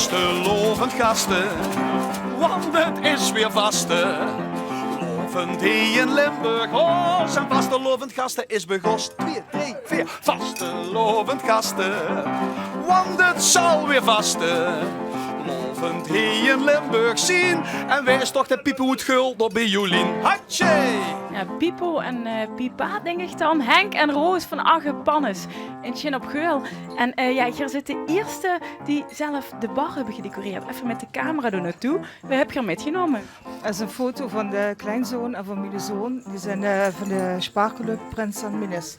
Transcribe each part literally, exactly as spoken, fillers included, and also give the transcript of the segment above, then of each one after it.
Vastelaovend gaste, want 't is weer vaste. Laovend hie in Limburg, hos. En vastelaovend gaste is begós. Twieë, drie, veer. Vastelaovend gaste, want 't zal weer vaste. Laovend hie in Limburg zien. En wae is toch de Pipo oet Geul, dao bie Jolien? Hatsje! Ja, Pipo en eh, Pipa, dink ich dan. Henk en Roos van Agge Pannes in Sjin op Geul. En eh, ja, hie zit de ierste die zelf de bar höbbe gedecoreerd. Effe mit de camera dao naotoe. Wae höb geer mitgenómme? Det is ein foto van de kleinzoon en van miene zoon. Die zeen eh, van de Spaarclub Prins en Minis.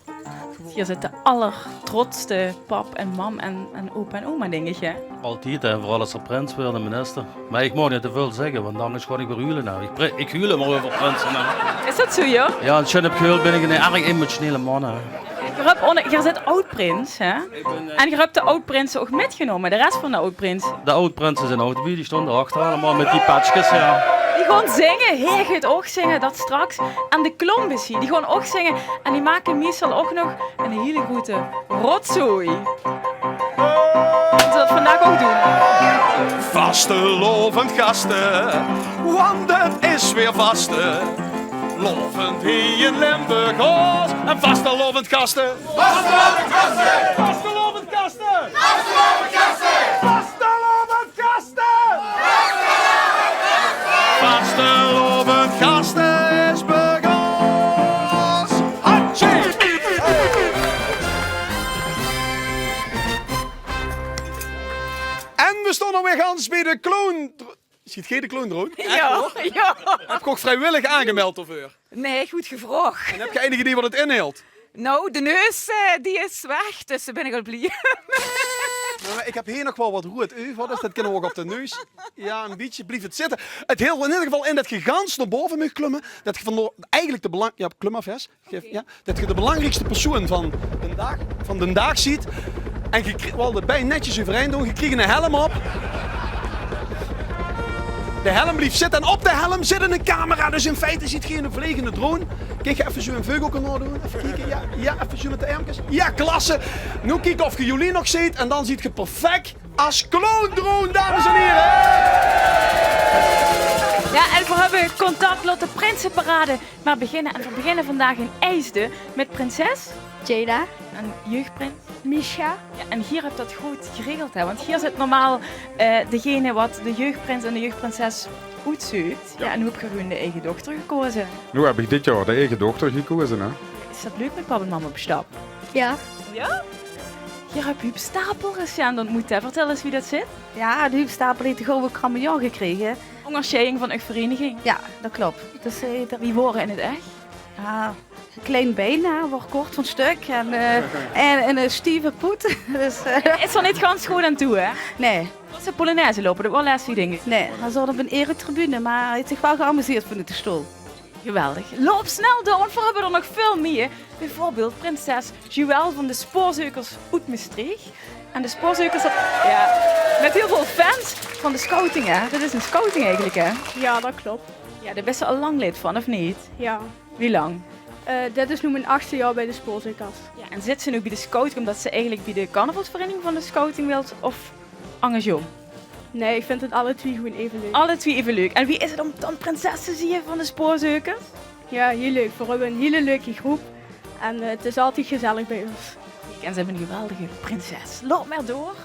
Hie zit de allertrotste pap en mam en, en opa en oma, dink ich, hè? Altied, hè, veural es d'r prins weurt en minister. Mer ich maag neet te väöl zègke, want angers gaon ich weer huile. Nou, ich, pri- ich huil mer euver prinse, hè. Is det zoe, joh? Ja, in Sjin op Geul bin ich ein erg emotionele man, hè. Geer höb, geer zeet aod-prins, hè? En geer höb de aod-prinse ouch mitgenómme, de res van de aod-prinse. De aod-prinse zeen ouch d'rbie, die staon dao achter allemaol mit die petsjes, ja. Die gaon zinge, hae geit ouch zinge, det straks. En de Klombes hie, die gaon ouch zinge. En die make meistal ouch nog ein hiel groete rotzooi. Waat v'r vandaag ouch doon. Vastelaovend gaste, want 't is weer vaste. Laovend hie in Limburg, hos. En vastelaovend gaste. Vastelaovend gaste! Vastelaovend gaste! Vastelaovend gaste! Vastelaovend gaste! Vastelaovend gaste is begós. Hatsje! En we staon alweer gans bie de clown. Ziet geer de clown droon? Ja, ja. Höb ich ouch vriewillig aangemeld d'rveur. Nee, good gevraog. En höb geer einig idee waat 't inhèlt? Nou, de neus, eh, die is weg, dus dao bin ich al blie. Mer ich höb hie nog waal waat roead euver, dus det kinne we ouch op de neus. Ja, ein bietje, blief 't zitte. 't Hilt in eder geval in det geer gans nao bove maag klumme. Det geer van de, eigelik de belang-, ja, klum mer, Ves. Geef, ja, det geer de belangriekste persoon van den daag, van den daag ziet. En geer krie-, waal de bein netjes euverein doon, geer kriegt eine helm op. De helm blief zitte en op de helm zit ein camera. Dus in feite ziet geer eine vlegende drone. Kiek, effe zoe ein veugelke naodoon. Effe kieke. Ja, ja, effe zoe mit de ermkes. Ja, klasse. Noe kieke of geer Jolien nog zeet en dan ziet geer perfect. As clown drone, dames en hiere! Ja, en veer höbbe contact, laot de prinseparade mer beginne. En veer beginne vandaag in Eijsde mit prinses Jada en jeugdprins Misha. Ja, en geer höb det good geregeld, hè? Want geer zeet normaal eh, degene waat de jeugdprins en de jeugdprinses oetzeuk. Ja, en noe höb geer de eige dochter gekoze. Noe höb ich dit jaor de eige dochter gekoze, hè? Is det leuk mit pap en mam op stap? Ja. Ja? Geer höb Huub Stapel recent óntmoet, hè? Vertèl ins wie det zit. Ja, de Huub Stapel haet de Gouwe Cramillon gekrege. Óngersjeiding van eur vereiniging. Ja, det klop. Dus, eh, det... Wie waor 'r in 't ech? Ja, klein bein, hè, waor kort van stök en, eh, en, en eine stieve poet. Dus, eh. Is d'r neet gans good aan toe, hè? Nee. Waas de polonaise loupe, det waor lastig, dink ich. Nee, hae zaot op ein eretribune, mer hae haet zich waal geamuseerd vanoet de stool. Geweldig. Loup snel door, want veer höbbe d'r nog väöl mieë. Bieveurbeeld prinses Joëlle van de Spoorzeukers oet Mestreech. En de Spoorzeukers, det, ja, mit hiel väöl fans van de scouting, hè? Det is ein scouting eigelik, hè? Ja, det klop. Ja, dao bis se al lang lid van, of neet? Ja. Wie lang? Eh, dit is noe mien achtste jaor bie de Spoorzeukers. Ja, en zits se noe bie de scouting ómdet se eigelik bie de carnavalsvereiniging van de scouting wils, of angersjóm? Nee, ich vinj 't alle twie gewoon eve leuk. Alle twie eve leuk. En wie is 't óm dan prinses te zeen van de Spoorzeukers? Ja, hiel leuk. Veer höbbe ein hiel leuke groep. En, eh, 't is altied gezellig bie ós. Kiek, en ze höbbe ein geweldige prinses. Loup mer door.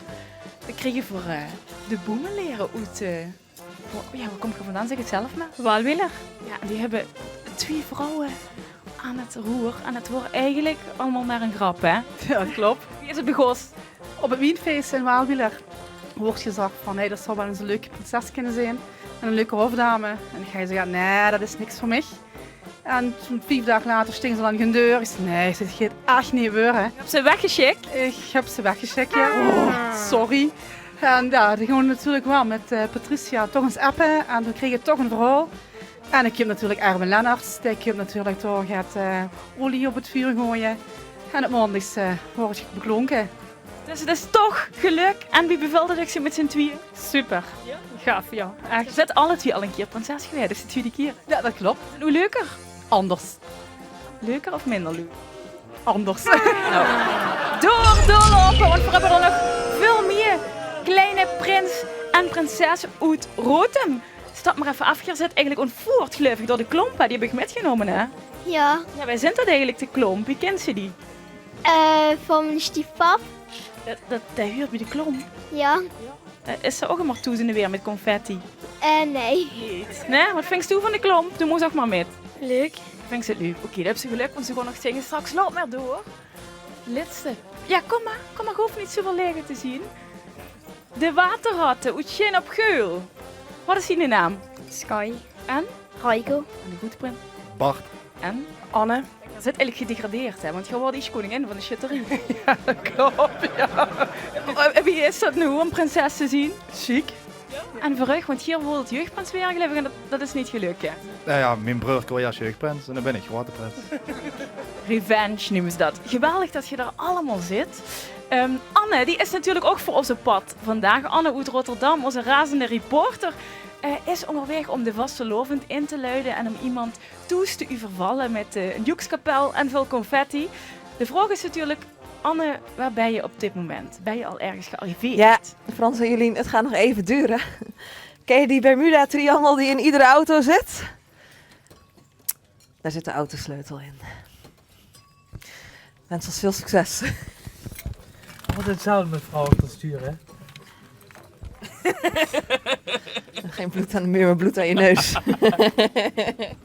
Dan kriege veer, eh, de Boemeleere oet, eh, wo-, ja, wo kómp geer vandaan? Zèk 't zelf mer. Waalwieler. Ja, en die höbbe twie vrouwe aan 't roer. En 't waor eigelik allemaol mer ein grap, hè? Ja, det klop. Wie is 't begós? Op 't wienfees in Waalwieler woort gezag van: "Hey, det zou waal ins ein leuke prinses kinne zeen en ein leuke hofdame." En ich zag: "Ja, nee, det is niks veur mich." En toen, vief daag later, sting ze dan aan de deur. Ich zag: "Nee," ich zag, "det geit ech neet weure." Höbs se ze weggesjik? Ich höb ze weggesjik, ja. Oh, sorry. En ja, dan góng ich natuurlik waal mit, eh, Patricia toch ins appe. En toen kreeg ich toch ein verhaol. En ich höb natuurlik Erwin Lenners, dae kump natuurlik toch get, eh, olie op 't vuur goeaje. En op maondigs, eh, woort ich beklonke. Dus 't is toch gelök. En wie bevèlt 't uch zoe mit zien twieë? Super. Ja? Gaaf, ja. Ech. Geer zeet alle twie al ein kier prinses gewaes, dus de twiede kier. Ja, det klop. Wie leuker? Anders. Leuker of minder leuk? Anders. Nou, door, doorloupe, want veer höbbe d'r nog väöl mieë kleine prins En prinses oet Rotem. Stap mer effe aaf, geer zit eigelik ontvoerd, geluif ich, door de klomp, hè? Die höb ich mitgenómme, hè? Jao. Jao, wae zint det eigelik, de klomp? Wie kins se die? Eh, van mien stiefpap. Det, det, det huurt bie de klomp. Jao. Eh, is d'r ouch ummer toes en weer mit confetti? Eh, nae. Neet? Nae? Waat vings doe van de klomp? Doe mós ouch mer mit. Leuk. Vings se 't leuk? Oké, dan höbs se gelök, want ze gaon nog zinge straks. Loup mer door. Lètste. Jao, kóm mer. Kóm mer, hoof neet zoväöl lege te zeen. De waterratte oet Sjin op Geul. Waat is diene naam? Sky. En? Raiko. En de groete prins? Bart. En? Anne. Geer zeet eigelik gedegradeerd, hè, want geer waort ieërs kóningin van de sjötterie. Jao, det klop, jao. Eh, wie is det noe óm prinses te zeen? Sjiek. En veur uch, want geer wólt jeugdprins waere, geluif ich, en det, det is neet gelök, hè? Noe jao, mien breurke waas jeugdprins en dan bön ich gewore prins. Revenge neume ze det. Geweldig det geer d'r allemaol zit. Ehm, Anne, die is natuurlik ouch veur ós op pad vandaag. Anne oet Rotterdam, ózze razende reporter, eh, is óngerwaeg óm de vastelaovend in te luide en óm emes toes te euvervalle mit, eh, ein joekskapel en väöl confetti. De vraog is natuurlik, Anne, waar ben je op dit moment? Ben je al ergens gearriveerd? Ja, Frans en Jolien, het gaat nog even duren. Ken je die Bermuda-triangel die in iedere auto zit? Daar zit de autosleutel in. Wens ons veel succes. Wat hetzelfde, mevrouw, te sturen, hè? Geen bloed aan de muur, maar bloed aan je neus.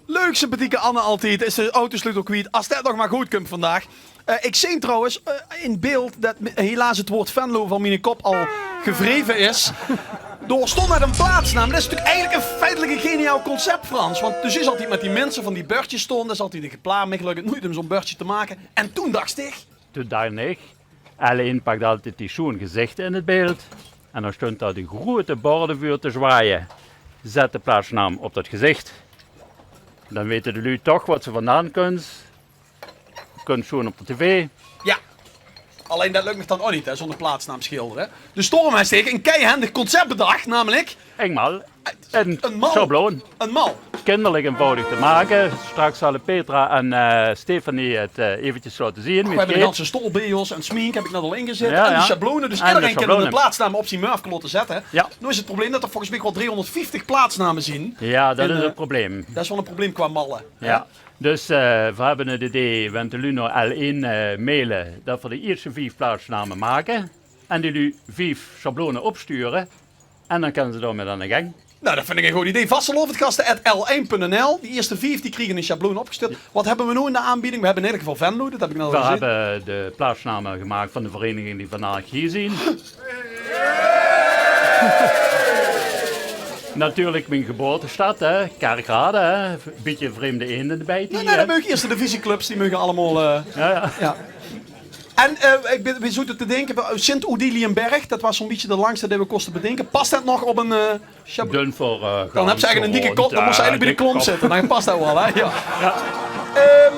Leuk, sympathieke Anne altied. Is de autosleutel kwiet. As det nog mer good kump vandaag. Eh, ik zeen trouwens, eh, in beeld det m-, helaas het woord Venlo van miene kop al gevreve is. Dao stóng net ein plaatsnaam. Det is natuurlik eigelik ein feitelijk ein geniaal concept, Frans. Want dus is altied mit die minse van die bördjes staon, det is altied ein geplaag, mich lök het noeit óm zo'n bördje te make. En toen dach ich, Toen dach ich, L één pakt altied die sjoon gezichte in het beeld. En dan stóng dao de groete borde veur te zwaaie. Zet de plaatsnaam op det gezicht. Dan weite de luuj toch wo se vandaan kums. Kums sjoon op de tv. Jao. Allein det lök mich dan ouch neet, hè, zónger plaatsnaam schildere. Dus daorum haet Stig ein keihendig concept bedach, namelik Ein mal. Ein sjabloon. Ein mal. Kinderlijk eenvoudig te maken. Straks zullen Petra en, eh, Stefanie het, eh, eventjes laten zien. Veer höbbe de ganse stool bie ós en smink höb ich net al ingezat. Jao, en de sjabloone. Dus ederein kan ein plaatsnaam op zien murfke laote zètte. Jao. Noe is het probleem det d'r volges mich waal driehonderdvieftig plaatsname zeen. Jao, det is het probleem. Det is waal ein probleem qua malle. Jao. Dus, eh, veer höbbe het idee, wen de luuj nao L één, eh, maile, det veer de ierste vief plaatsname make. En die luuj vief sjabloone opsture. En dan kinne ze daomit aan de gang. Nou, det vinj ich ein good idee. Vastelaovendgaste at L één punt N L. Die ierste vief, die kriege ein sjabloon opgestuurd. Jao. Wat höbbe veer noe in de aanbieding? Veer höbbe in eder geval Venlo, det höb ich net al gezeen. Veer höbbe de plaatsname gemaak van de vereniging die vandaag hie zeen. Natuurlik mien geboortestad, hè. Kerkrade, hè. Bietje vreemde eend d'rbie. Nae, nae, det meuge ierste divisieclubs, die meuge allemaol, eh, jao, jao. En, eh, ich bin, veer zote te dinke, Sint Odiliënberg, det waas zo'n bietje de langste die veer kóste bedinke. Pas det nog op ein, eh, sjab-, dan höbs se eigelik ein dikke kop, dan mós se eigelik bie de klomp zitte. Dan pas det waal, hè? Jao. Jao. Ehm,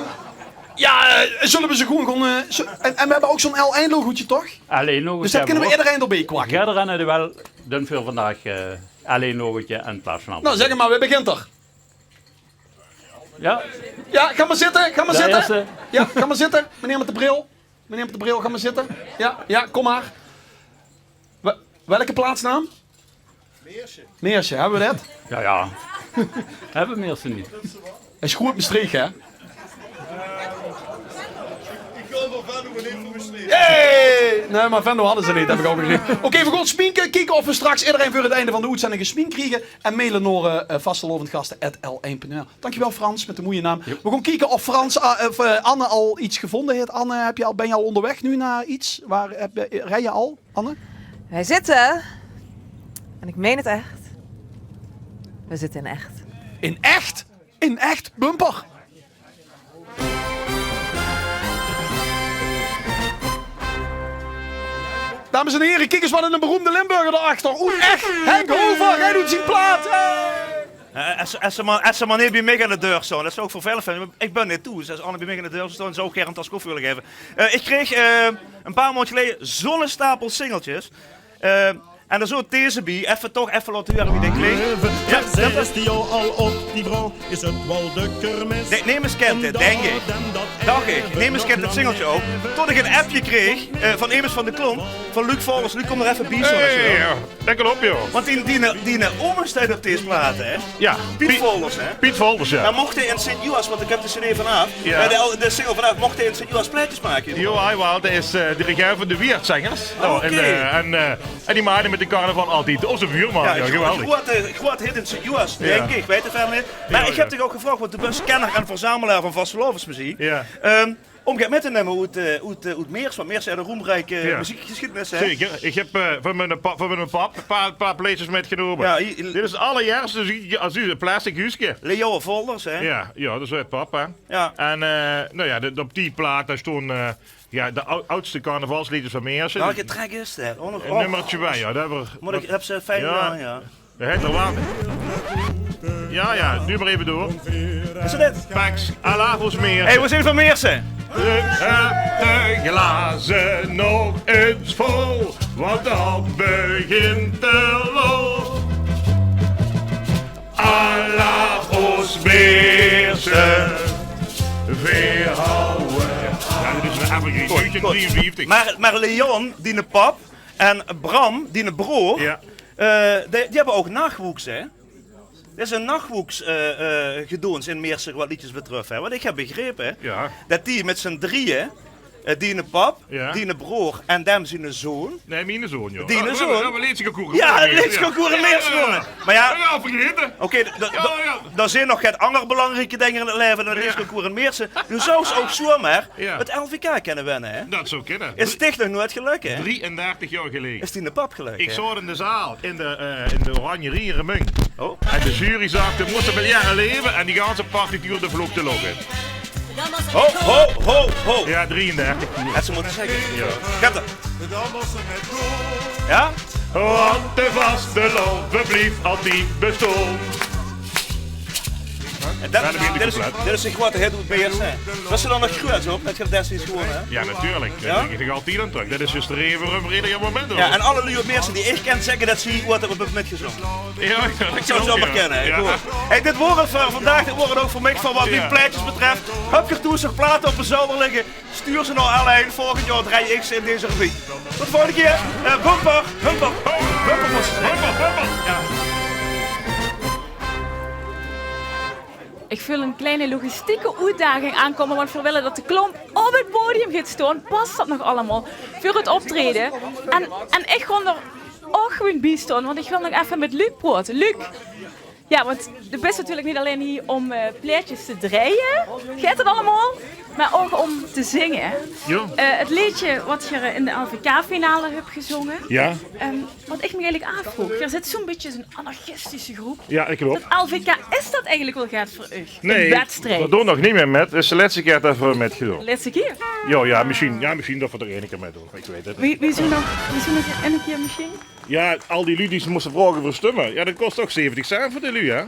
jao, eh, zulle veer ze gewoen, gewoen, eh, zo-, en, en veer höbbe ouch zo'n L één logootje, toch? L één logootje. Dus det kinne veer ederein d'rbie kwakke. Ederein haet waal dun veur vandaag, eh, L één logootje en plaatsnaam. Nou, zèk mer, wae begint d'r? Jao? Jao, gaot mer zitte, gaot mer zitte. Jao, gaot mer zitte. Meneer mit de bril. Meneer mit de bril, gaot mer zitte. Jao, jao, kóm mer. Wel-, welke plaatsnaam? Meersje. Meersje, höbbe veer det? Jao, jao. Höbbe veer Meersje neet? Is good Mestreech, hè? Hey! Nae, mer Venlo hadde ze neet, höb ich ouch gezeen. Oké, veer gaon sminke, kieke of veer straks ederein veur het einde van de oetzending gesmink kriege. En maile nao, eh, eh, vastelaovendgaste at L één punt N L. Dankjewel Frans, mit de moeie naam. Joep. Veer gaon kieke of Frans, eh, of, eh, Anne al get gevónje haet. Anne, höb je al, bön je al óngerwaeg noe nao get? Waar, höb je, rij je al, Anne? Wij zitten, en ik meen het echt, we zitten in Echt. In Echt? In Echt, bumper. Dames en here, kiek ens wat ein beroemde Limburger dao achter. Oeh, ech, Henk Hoover, hae doet zien plaat. Hey! Eh, es, es ze mer, es ze mer neet bie mich aan de deur staon, det zou ich vervelend vinje. Ich bön neet thoes. Es Anne bie mich aan de deur zou staon, zou ich gaer ein tas koffie wille gaeve. Eh, ich kreeg, eh, ein paar maond geleje zo'n stapel singeltjes. Eh, en dao zoot deze bie. Effe toch effe laote hure wie die klinkt. Jao, dat is die al op die vrouw. Is 't waal de kermis? Nee, nemes kent dit, dink ich. Dach ich. Nemes kent 't singeltje ouch. Tot ich 'n appje kreeg, eh, van emes van de klomp, van Luc Volders. Luc, kóm d'r effe bie, zo. Jao, dat klop, jao. Want die, die, die oma steit op dees plaat, hè? Jao, Piet Volders, hè? Piet Volders, jao. Mer moch hae in Sint-Joas, want ich höb de cd vanaaf, eh, de, de single vanaaf, moch hae in Sint-Joas plaetjes make? Jao, hae waal. Hae is, eh, dirigent van de Wieërtzengers. Oké. En, eh, En die maakde mit de carnaval altied. Ózze buurman, jao, geweldig. Groeate, groeate hit in Sint-Joas, dink ich, weit ich verder neet. Mer ich höb dich ouch gevraog, want doe bös kenner en verzamelaar van vastelaovesmeziek. Jao. Ehm, óm get mit te numme oet, eh, oet, eh, oet Meersse, want Meersse haet 'n roemrieke meziekgesjiedenis, hè? Zeker. Ich höb, eh, van mien pap, van mien pap 'n paar, paar plaetjes mitgenómme. Jao, dit is 't allerierste, dus ich, es doe 'n plastic huuske. Leo Volders, hè? Jao, jao, dat is 't pap, hè? Jao. En, eh, noe jao, de, op die plaat, dao stóng, eh, Jao, de ou-, oudste carnavalsleedjes van Meersse. Welke track is dat? Oh, nog, oh. Nummertje bij, jao. Dao höbbe v'r... Mót ich, höbs se fijn gedaon, jao. Dao haet 'r waal. Jao, jao, doe mer effe door. Is 't dit? Pax, alaaf ós Meersse. Hey, v'r zeen van Meersse. Drök de glaze nog ins vol, want dan begint de lol. Alaaf ós Meersse. Veer hawwe... Jao, dit is 'n evergreen. Good, good. Negentien drieënvieftig. Mer, mer Leon, diene pap, en Bram, diene broor, jao, eh, die, die höbbe ouch nachwoeks, hè? D'r is 'n nachwoeks, eh, eh, gedoons in Meersse wat leedjes betröf, hè? Want ich höb begrepe, jao, dat die mit z'n drieje Eh, diene pap, jao, diene broor en dem ziene zoon. Nae, miene zoon, jao. Diene zoon. Jao, 't leedjesconcours in Meersse, jao. Mer jao, oké, dao zeen nog get anger belangrieke dinger in 't laeve dan 't leedjesconcours in Meersse. Doe zous ouch zomer 't L V K kinne winne, hè? Dat zou kinne. Is dich nog noeats gelök, hè? Drieëndertig jaor geleje. Is diene pap gelök, hè? Ich zaot in de zaal, in de, eh, in de Oranjerie in Remunj. Oh. En de jury zag: "Doe mós 'm lere leve," en die ganse partituur, de vloog de lóch in. Ho, ho, ho, ho. Jao, drieëndertig. Had ze mótte zègke. Jao. Gaat 'r. Jao? Want de vastelaovend blief altied bestoon. En dat, dit is, dit is 'n groeate hit oet Meersse, hè. Waas ze dan nog gruuets op, dat geer destieds gewónne höb? Jao, natuurlik. Jao? Dao dink ich altied aan trök. Dat is zjus de reden waorum v'r eder jaor weer mitdoon. Jao, en alle luuj oet Meersse die ich kin zègke dat ze hie oeats op höbbe mitgezónge. Jao, jao, dat zou zomer kinne, hè. Jao. Hey, dit waor 't veur vandaag. Dit waor 't ouch veur mich, veur wat mien plaetjes betröf. Höb geer thoes nog plate op de zolder ligke? Stuur ze nao L1. Volgend jaor drej ich ze in deze rubriek. Tot de volgende kier. Eh, bumper, bumper, bumper, bumper. Jao. Ich veul 'n kleine logistieke oetdaging aankómme, want veer wille dat de klomp op 't podium geit staon. Pas dat nog allemaol veur 't optraeje? En, en ich gaon d'r ouch gewoon bie staon, want ich wil nog effe mit Luc praote. Luc, jao, want doe bis natuurlik neet allein hie óm, eh, plaetjes te drejje, geit 't allemaol, mer ouch óm te zinge. Jao. Eh, 't leedje wat geer in de L V K-finale höb gezónge. Jao. Ehm, wat ich mich eigelik aafvroog, geer zeet zoe'n bietje 'n anarchistische groep. Jao, dat klop. Dat L V K, is dat eigelik waal get veur uch? Nae, veer doon nog neet mie mit. 't Is de lètste kier dat veer mitgedoon. Lètste kier? Jao, jao, mesjiens, jao, mesjiens dat veer d'r eine kier mitdoon. Ich weit 't neet. Wie, wie zoe nog, wie zoe nog eine kier mesjiens? Jao, al die luuj die ze móste vraoge veur stumme. Jao, dat kos toch zeventig cent veur die luuj, hè?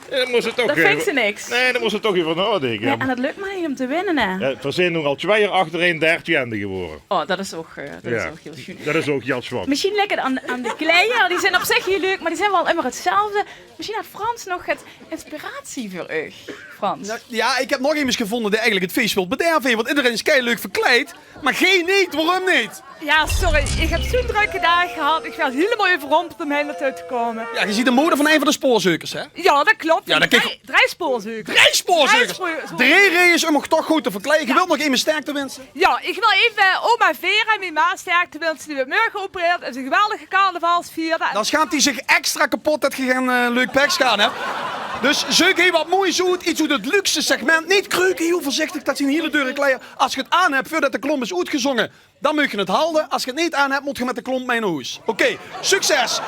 Jao, dao mós se toch... Dat vinjs se niks. Nae, dao mós se toch eve euver naodinke. Nae, en 't lök mer neet óm te winne, hè? Jao, veer zeen noe al twieë jaor achterein dertiende gewore. Oh, dat is ouch, eh, dat is ouch hiel sjoen. Dat is ouch hiel sjoen. Mesjiens ligk 't aan, aan de kleie. Die zeen op zich hiel leuk, mer die zeen waal ummer 'tzelfde. Mesjiens haet Frans nog get inspiratie veur uch, Frans. Noe, jao, ich höb nog emes gevónje dae eigelik 't fees wilt bederve, hè, want ederein is kei leuk verkleid, mer geer neet. Waorum neet? Jao, sorry, ich höb zoe'n drökke daag gehad. Ich waer hielemaol euverrompeld óm hie nao touw te kómme. Jao, geer zeet de moder van ein van de spoorzeukers, hè? Jao, dat klop. Jao, dat... Drie, drie spoorzeukers. Drie spoorzeukers. Drie spoorzeukers. Drie redes óm uch toch good te verkleie. Geer wilt nog emes sterkte winse? Jao, ich wil effe, eh, oma Vera, mien ma, sterkte winse, die weurt mörge geopereerd en 't is 'n geweldige carnavalsvierder. Dan sjaamp die zich extra kepot dat geer gein, eh, leuk pekske aan höb. Dus zeuk hie wat moeis oet, get oet 't luxe segment. Neet kreuke, hieël veurzichtig, dat zien hiel dure kleier. Es geer 't aan höb veurdat de klomp is oetgezónge, dan maag geer 't halde. Es geer 't neet aan höb, mót geer mit de klomp mei nao hoes. Oké, succes!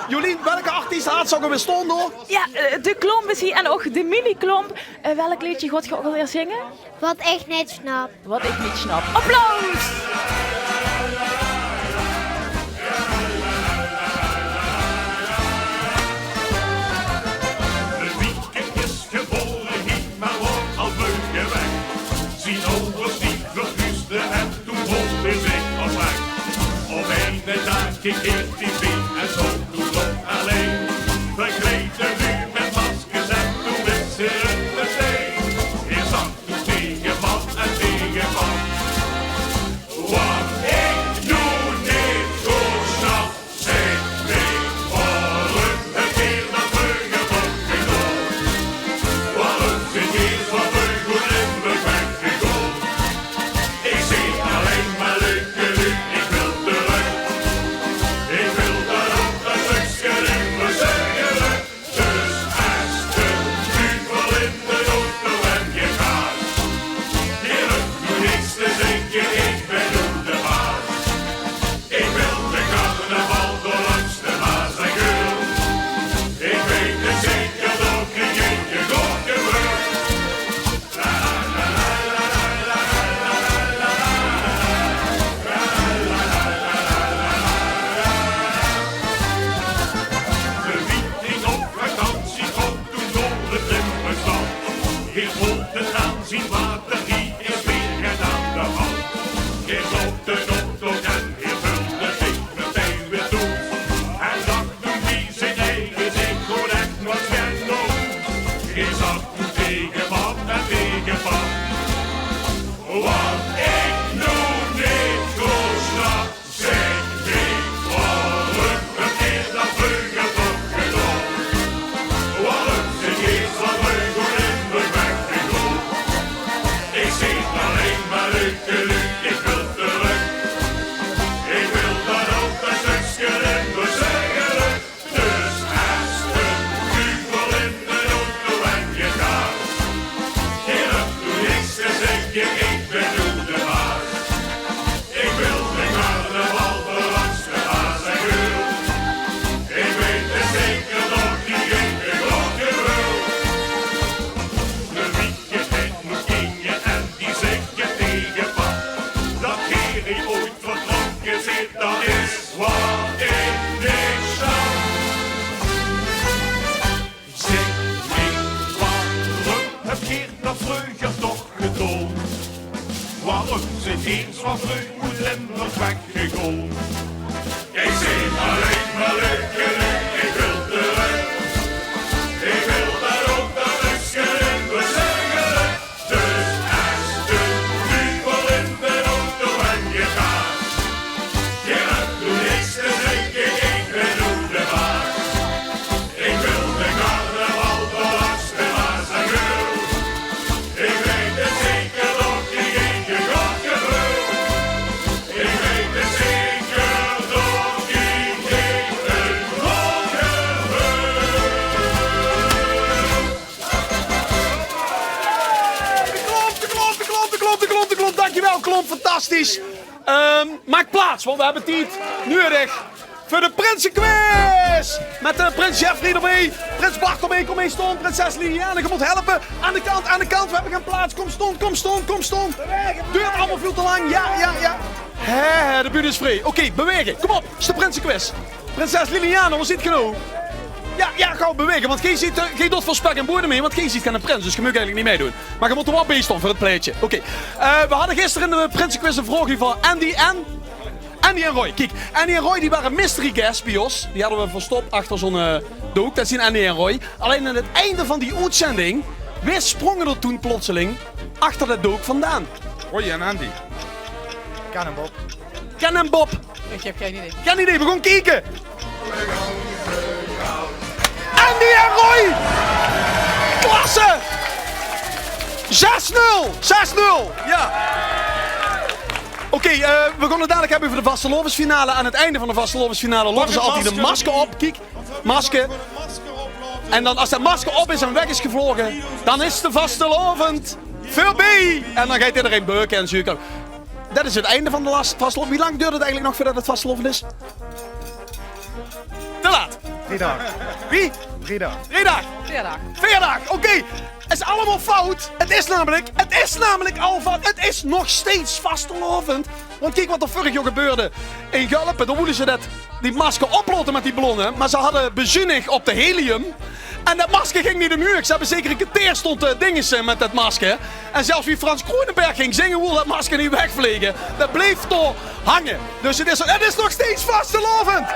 Jolien, welke artiest haet ze ouch alweer staon dao? Jao, eh, de klomp is hie en ouch de miniklomp. Eh, welk leedje gaot geer ouch alweer zinge? Wat ich neet snap. Wat ich neet snap. Applaus! Zien ouders die verhuusde en toen woont hij zich al weg. Op eine daag keek hij tv Eens waor veur oet Limburg weggegóng. Ich zeen allein mer leuke luuj, ich wil terug. Ich wil det ouch, det is gein Limburgs gelök. Dus es de luuj veur in de auto en je gaat, je hebt toen niks te zeggen, ich bin oet de baas. Ich wil de carnaval van langs de Maas en Geul. Ich weit 't zeker, doch ich eet je gokgeveul. Ich weit 't zeker, doch ich eet je gokgeveul. De klomp, de klomp, de klomp, de klomp, de klomp, de klomp. Dankjewel, klomp. Fantastisch. Ehm, maak plaats, want we hebben tied nuuedig veur de prinsequiz. Met, eh, prins Jeffrey d'rbie, prins Bart d'rbie, kom hie staon, prinses Liliane, ge mót helpe. Aan de kant, aan de kant, we hebben gein plaats. Kom staon, kom staon, kom staon. Duurt allemaol väöl te lang. Ja, ja, ja. Hè, hè, de bühne is vrie. Oké, bewege. Kom op, 't is de prinsequiz. Prinses Liliane, wo zit ge noe? Ja, ja, gaw bewege, want geej zit, eh, geej doot veur spek en boeadem mei, want geej zit geine prins, dus ge maag eigelik neet meidoon. Mer ge mót waal bie staon veur 't plaetje. Oké. Eh, we hadde gister in de prinsequiz ein vraog euver Andy en, Andy en Roy. Kiek, Andy en Roy die ware mystery guest bie ós. Die hadde we verstop achter zo'n, eh, dook. Det zien Andy en Roy. Allein aan 't einde van die oetzending, wae sprónge d'r toen plotseling achter det dook vandaan? Roy en Andy. Ken en Bob. Ken en Bob. Ich höb gein idee. Gein idee, we gaon kieke. Andy en Roy! Klasse! Zes nul! Zes nul! Ja. Oké, eh, we gaon 't dalik höbbe euver de vastelaovesfinale. Aan 't einde van de vastelaovesfinale laote ze altied ein masker op. Kiek, masker. En dan, es det masker op is en weg is gevloge, dan is de vastelaovend veurbie. En dan geit ederein beuke en zeuke. Det is 't einde van de las-, vastelaovend. Wie lang duurt 't eigelik nog veurdet 't vastelaovend is? Te laat. Drie daag. Wie? Drie daag. Drie daag. Veer daag. Veer daag. Oké. Is allemaol fout. 't Is namelik, 't is namelik al fout. 't Is nog steeds vastelaovend. Want kiek waat d'r veurig jaor gebeurde in Gulpe. Dao woele ze det, die masker oplaote mit die ballonne, mer ze hadde bezuunig op de helium. En det masker ging neet omhuueg. Ze höbbe zeker ein kerteer staon te dingese mit det masker. En zelfs wie Frans Kronenberg ging zinge, wool det masker neet wegvlege. Det bleef dao hange. Dus 't is, 't is nog steeds vastelaovend.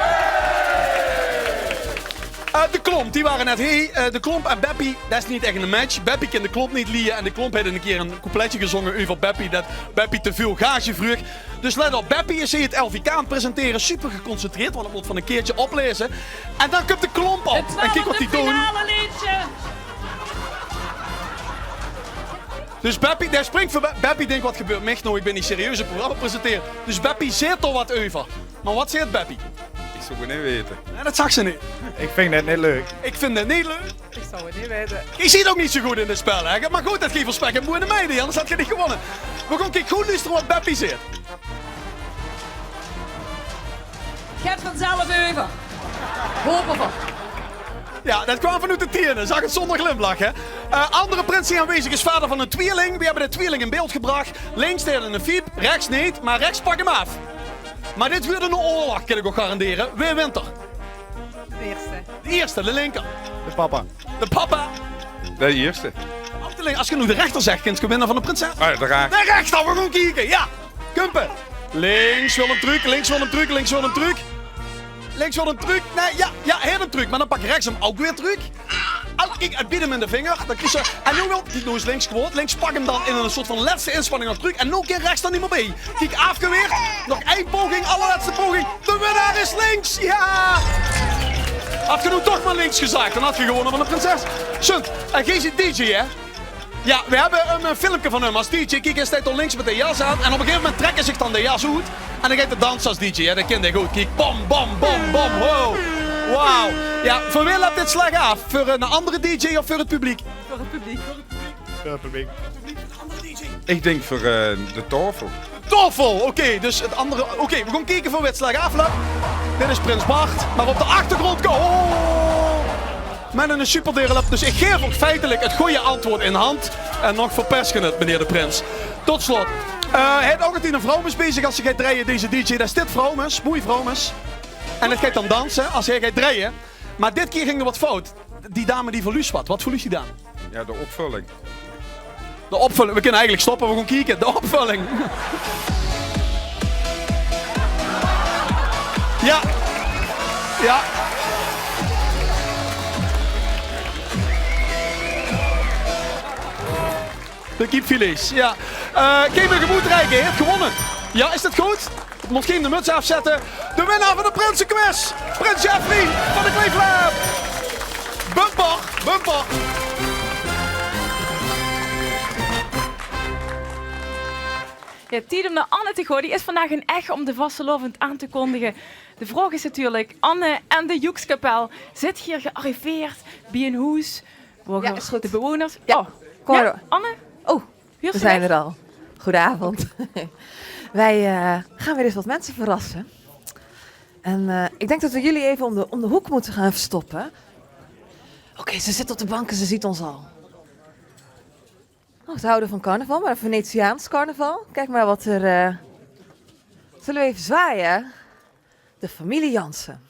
Eh, de Klomp, die ware net hie. Eh, de Klomp en Beppie, det is neet ech ein match. Beppie kin de Klomp neet lieë en de Klomp haet ein kier ein coupletje gezónge euver Beppie, det Beppie te väöl gage vreug. Dus let op, Beppie is hie 't L V K aan 't presentere, super geconcentreerd, want 't mót van ein keertje oplaeze. En dan kump de Klomp op. En kiek waat die doon. Dus Beppie, dae springk veur Be-, Beppie dink: waat gebeurt mich noe? Ich bin hie serieus ein programma aan 't presentere. Dus Beppie zeet dao waat euver. Mer waat zeet Beppie? Ich zou 't neet weite. Nae, det zag ze neet. Ich vinj det neet leuk. Ich vinj det neet leuk. Ich zou 't neet weite. Geej zeet ouch neet zo good in dit spel, hè? Mer good det geej veur spek en boeadem meideej, anders had geej neet gewónne. Mer good, kiek, good loestere waat Beppie zeet. Geit vanzelf euver. Hope v'r. Ja, det kwaam vanoet de tiene. Zag 't zónger glimlach, hè? Eh, andere prins hie aanwezig is vader van ein twieëling. Veer höbbe de twieëling in beeld gebrach. Links steit eine fiep, rechs neet, mer rechs pak 'm aaf. Mer dit wuurt eine oorlog, kin ich ouch garandere. Wae wint d'r? De ierste. De ierste, de linker. De papa. De papa. De ierste. Ouch de lin-, es ge noe de rechter zegt, kint ge winnaar van de prinses. Ah, de raar. De rechter, veer gaon kieke, ja. Kump 'r. Links wil 'm trök, links wil 'm trök, links wil 'm trök. Links wil 'm trök. Nae, ja, ja, hae haet 'm trök. Mer dan pak rechs 'm ouch weer trök. Au, kiek, 't biet 'm in de vinger. Dan krieg ze, en noe wil, kiek, noe is links kwaod. Links pak 'm dan in ein soort van lètste inspanning nog trök. En noe kin rechs d'r neet mie bie. Kiek, aafgeweerd. Nog ein poging, allerlètste poging. De winnaar is links. Ja! Had ge noe toch mer links gezag, dan had ge gewónne van de prinses. Sjunt, en geej zeet dj, hè? Ja, veer höbbe ein, eh, filmke van häöm es dj. Kiek, hae steit dao links mit de jas aan. En op ein gegaeve moment trèk hae zich dan de jas oet. En dan geit hae danse es dj. Ja, det kint hae good. Kiek, bam, bam, bam, bam. Wow. Wow. Ja, veur wae löp dit slag aaf? Veur ein andere dj of veur 't publiek? Veur 't publiek. Veur 't publiek. Ich dink veur, eh, de taofel. Taofel, oké, dus 't andere, oké, veer gaon kieke veur wae 't slag aaf löp. Dit is prins Bart, mer op de achtergróndj ko-, oh! Mit ein superdeur löp, dus ich gaef ouch feitelik 't gooje antwoord in hand. En nog verpeste 't, meneer de prins. Tot slot, eh, hae haet ouch altied ein vroumes bie zich es ze geit drejje, deze dj. Dao steit vroumes, moei vroumes. En det geit dan danse es hae geit drejje. Mer dit kier ging d'r waat fout. Die dame die verluus waat. Waat verluus die dame? Ja, de opvulling. De opvulling, we kinne eigelik stoppe, we gaon kieke. De opvulling. Ja. Ja. De kiepfilet, ja. Eh, Kevin Gemoedrijken haet gewonne. Ja, is det good? Mót gein de muts aafzètte. De winnaar van de Prinsequiz, Prins Jeffrey van de Kleeflaap. Bumper, bumper. Ja, tied óm nao Anne te gaon. Die is vandaag in Ech óm de vastelaovend aan te kondige. De vraog is natuurlik, Anne en de Joekskapel, zit geer gearriveerd bie ein hoes? Ja, is good. De bewoners. Ja. Oh, Cor. Ja, Anne? Oh, we zijn er al. Goedenavond. Wij eh, gaan weer eens wat mensen verrassen. En eh, ik denk dat we jullie even om de, om de hoek moeten gaan verstoppen. Oké, ze zit op de bank en ze ziet ons al. Oh, ze houden van carnaval, maar Venetiaans carnaval. Kijk maar wat er... eh, Zullen we even zwaaien? De familie Jansen.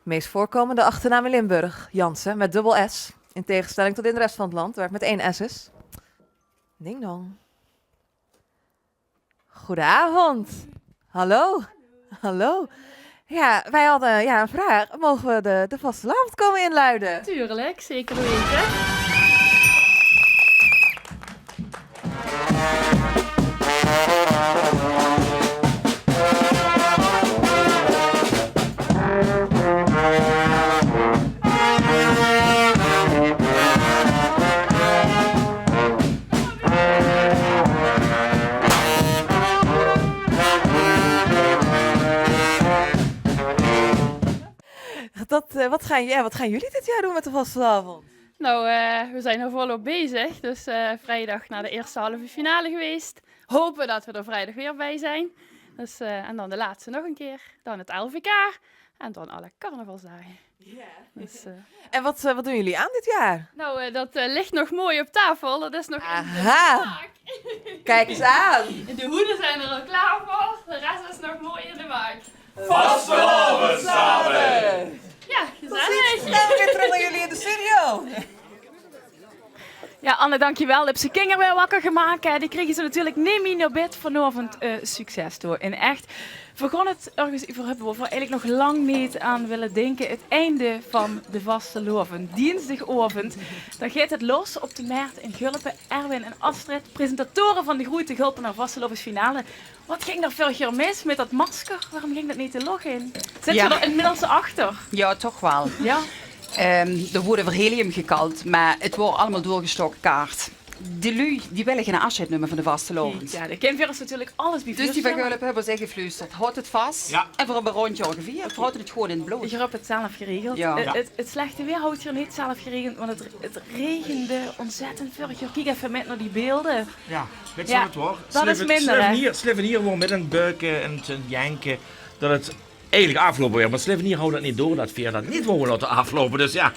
Meest voorkomende achternaam in Limburg, Jansen, met dubbel S. In tegenstelling tot in de rest van het land, waar het met één S is. Ding dong. Goedenavond. Hallo. Hallo. Ja, wij hadden ja, een vraag. Mogen we de, de vastelaovend komen inluiden? Tuurlijk, zeker weten. Dat, eh, wat, gaan, ja, wat gaan jullie dit jaar doen met de vastelaovend? Nou, eh, we zijn er volop bezig. Dus eh, vrijdag naar de eerste halve finale geweest. Hopen dat we er vrijdag weer bij zijn. Dus, eh, en dan de laatste nog een keer. Dan het L V K. En dan alle carnavalsdagen. Ja. Dus, eh, En wat, eh, wat doen jullie aan dit jaar? Nou, eh, dat eh, ligt nog mooi op tafel. Dat is nog in de maak. Kijk eens aan. De hoeden zijn er al klaar voor. De rest is nog mooi in de maak. Vastelaovend same! Ja, gezellig. Precies. Dan weer terug naar jullie in de studio. Ja, Anne, dankjewel. Höbs se kinger weer wakker gemaak, hè? Die kriege ze natuurlik neet mie nao bed vanaovend. Eh, succes door. En echt, veer gaon 't örges euver höbbe wo veer eigelik nog lang neet aan wille dinke. 't Einde van de vastelaovend. Dinsdigaovend, dan geit 't los op de Mert in Gulpe. Erwin en Astrid, presentatore van de Groete Gulpener Vastelaovesfinale. Wat ging d'r veurig jaor mis mit dat masker? Waorum ging dat neet de loch in? Zitte veer d'r inmiddels achter? Ja, toch waal. Ja. Ehm, d'r woort veur helium gekald, mer 't waor allemaol doorgesjtaoke kaart. De luuj, die wille gein aafsjeid numme van de vastelaovend. Ja, d'r kin veur ós natuurlik alles bie veurstelle. Dus die van Gulpe höbbe ós ingefluusterd: haot 't vas. Ja. En veer höbbe e róndj jaor gevierd. Veer haoje 't gewoon in 't blauw. Geer höb 't zelf geregeld. Ja. Eh, 't, 't slechte weer haot geer neet zelf geregeld, want 't, 't regende ontzettend veurig jaor. Kiek effe mit nao die beelde. Ja, wits se wat 't waor? Dat is minder, hè? Slevenier, Slevenier waor mit aan 't beuke en te janke dat 't eigelik aafgeloupe waor. Want Slevenier haw dat neet door dat veer dat neet wouwe laote aafloupe. Dus ja.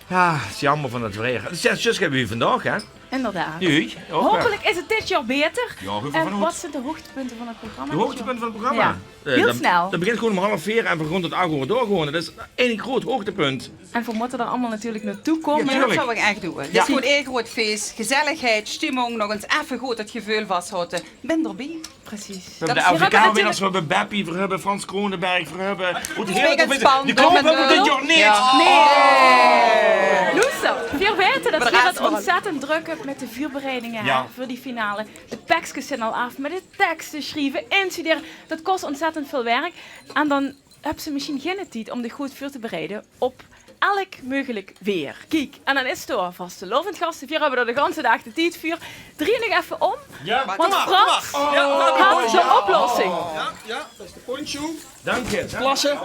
Ja, 't is jaomer van dat weer. 't Is zjus get wie vandaag, hè? Inderdaad. Jee, ouch, hè? Hopelik is 't dit jaor baeter. Ja, gaon v'r van oet. En wat zeen de hoogtepunte van 't programma dit jaor? De hoogtepunte van 't programma? Ja. Eh, hiel snel. Dat begint gewoon óm half veer en veer gaon tot ach oor door gewoon. Dat is ein groeat hoogtepunt. En veer mótte d'r allemaol natuurlik naotoe kómme. Ja, tuurlik. Dat zouw ich ech doon. 't Is gewoon ein groeat fees. Gezelligheid, stimming, nog ins effe good dat geveul vashaoje. Bin d'rbie. Precies. Veer höbbe de L V K-winnaars, veer höbbe Beppie, veer höbbe Frans Kronenberg, veer höbbe... Spik en Span, de Klomp höbbe veer dit jaor neet. Nae. Loester, veer weite dat geer 't ontzettend drök höb mit de veurbereidinge, hè, veur die finale. De pekskes zeen al aaf, mer de tekste sjrieve, instudere, dat kos ontzettend väöl werk. En dan höbs se mesjien geine tied óm dich good veur te bereide op elk meugelik weer. Kiek, en dan is d'r vastelaovend, gaste. Veer höbbe d'r de ganse daag de tied veur. Drie nog effe óm, want Frans haet de oplossing. Ja, ja, dat is de poncho. Dank je. Plasse.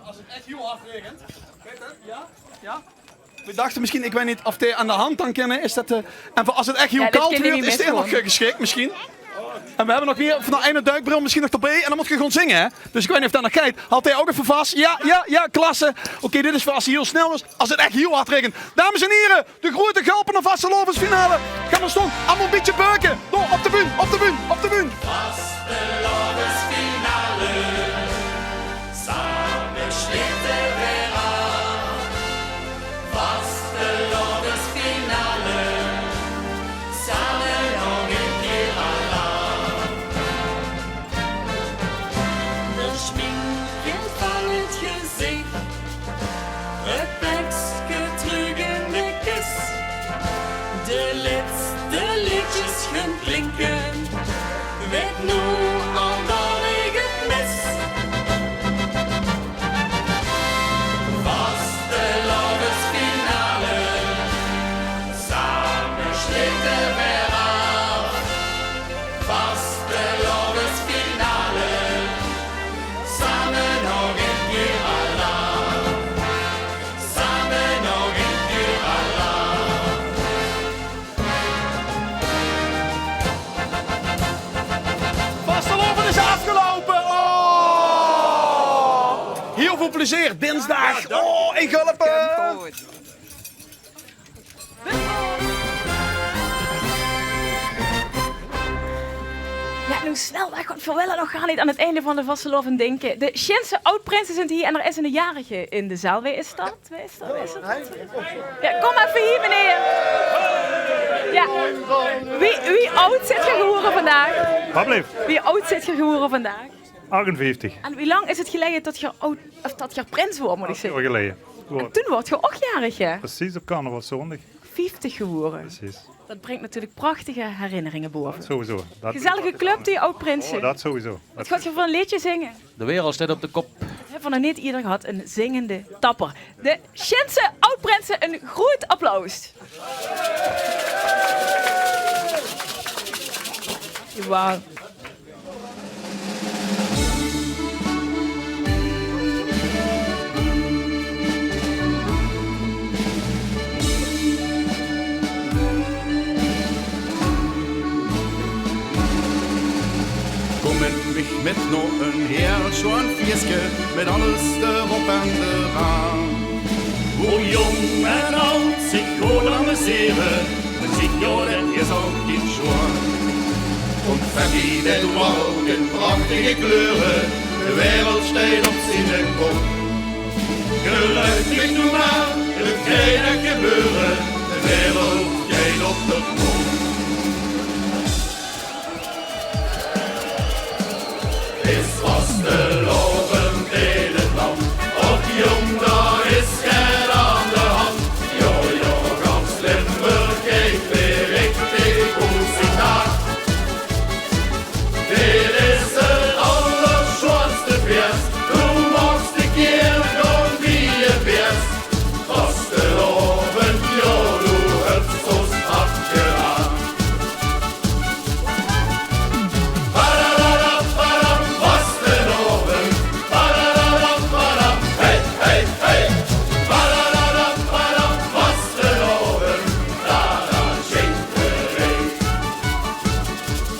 As 't ech hiel hard regent. Wits se? Ja, ja. Veer dachte mesjien, ich weit neet of die aan de hand dan kinne, is dat, eh, en veur as 't ech hiel kald weurt, is die nog, eh, gesjik mesjien. En veer höbbe nog hie van eine duikbril mesjien nog d'rbie en dan mót geer gewoon zinge, hè. Dus ich weit neet of dat nog geit. Haoje die ouch effe vas? Ja, ja, ja, klasse. Oké, dit is veur as 't hiel snel is, as 't ech hiel hard regent. Dames en hiere, de Groete Gulpener Vastelaovesfinale. Gaon v'r staon, allemaol e bietje beuke. Noe, op de bühne, op de bühne, op de bühne. Vastelaovesfinale. Same sjlitte veer aaf. Veel plezeer dinsdag. Oh, in Gulpen. Jao, noe snel weg, want veer wille nog gaar neet aan 't einde van de vastelaovend dinke. De Sjinse aod-prinse zint hie en d'r is 'ne jarige in de zaal. Wae is dat? Wae is dat? Wae is dat? Jao, kom effe hie, meneer. Jao. Wie, wie aod zeet geer gewore vandaag? Wat bleef? Wie aod zeet geer gewore vandaag? Achtenvieftig. En wie lang is 't geleje tot geer aod, of tot geer prins woort, mót ich zègke? Acht jaor geleje. En toen woort geer ouch jarig, hè? Precies, op carnavalszóndig. Vieftig gewore. Precies. Dat bringk natuurlik prachtige herinneringe bove. Sowieso. Gezellige club, die aod-prinse. Oh, dat sowieso. Wat gaot geer veur e leedje zinge? De wereld steit op de kop. Höbbe v'r nog neet ieder gehad, 'ne zingende tapper. De Sjinse aod-prinse, e groet applaus. Wauw. Kóm mit mich mit nao e hieël sjoean fieëske, mit alles d'rop en d'raan. Wo jóng en aod zich good amusere, en zieë jaor, det is altied sjoean. Confetti, det dwarrelt in prachtige kleure, de wereld steit op ziene kop. Geluif mich noe mer, det geit ech gebeure, de wereld geit op de kop. Is vastelaovend in 't land, och jóng, dao is get aan de hand. Jao, jao, gans Limburg geit weer richtig good zien daag. Dit is 't allersjoeanste fieës, doe moogs 'ne kier gaon wie-s te weers. Vastelaovend, jao, doe höbs ós hart gedaag. Badadadabadam, vastelaovend. Badadadabadam, hey, hey, hey. Badadadabadam, vastelaovend. Dao, dao zinge v'r.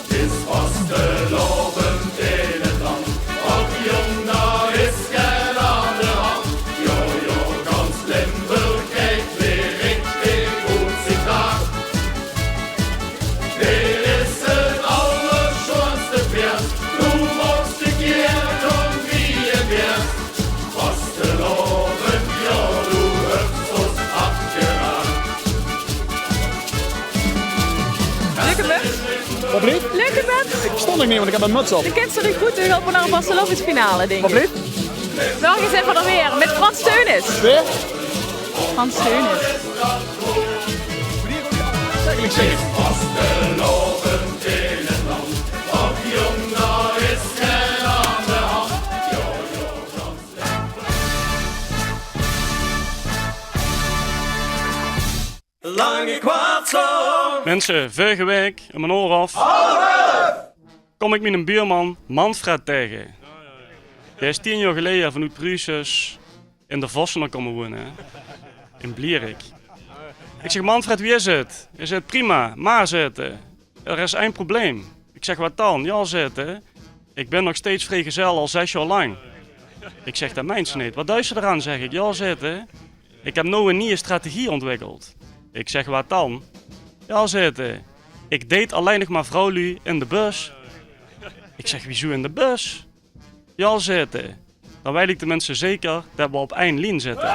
't Is vastelaovend in 't land. Och jóng, dao is get aan de hand. Jao, jao, gans Limburg geit weer richtig good zien daag. Dit is 't allersjoeanste fieës, doe moogs 'ne kier gaon wie-s te weers. Vastelaovend, jao, doe höbs ós hart gedaag. Leuke muts. Wat blief? Leuke muts. Ich verstóng dich neet, want ich höb ein muts op. De kins se neet good, ich höb nao ein vastelaovesfinale, dink ich. Wat blief? Welke zeen v'r dan weer? Mit Frans Theunisz. Weer? Frans Theunisz. Zèk, ich zèk 't. Lange kwatsel. Minse, veurige waek, um ein oor of, kóm ich miene buurman Manfred taenge. Dae is tieën jaor geleje vanoet Pruuses in de Vossener kómme wone, in Blierick. Ich zèk: "Manfred, wie is 't?" Hae zaet: "Prima, mer," zaet 'r, "d'r is ein probleem." Ich zèk: "Waat dan?" "Jao," zaet 'r, "ich bön nog steeds vriegezel, al zes jaor lank." Ich zèk: "Det meins se neet. Waat duis se d'raan?" zèk ich. "Jao," zaet 'r, "ich höb noe ein nieje strategie óntwikkeld." Ich zèk: "Waat dan?" "Jao," zaet 'r, "ich date allein nog mer vrouwluuj in de bus." Ich zèk: "Wiezoe in de bus?" "Jao," zaet 'r, "dan weit ich tenminste zeker det v'r op ein lien zitte."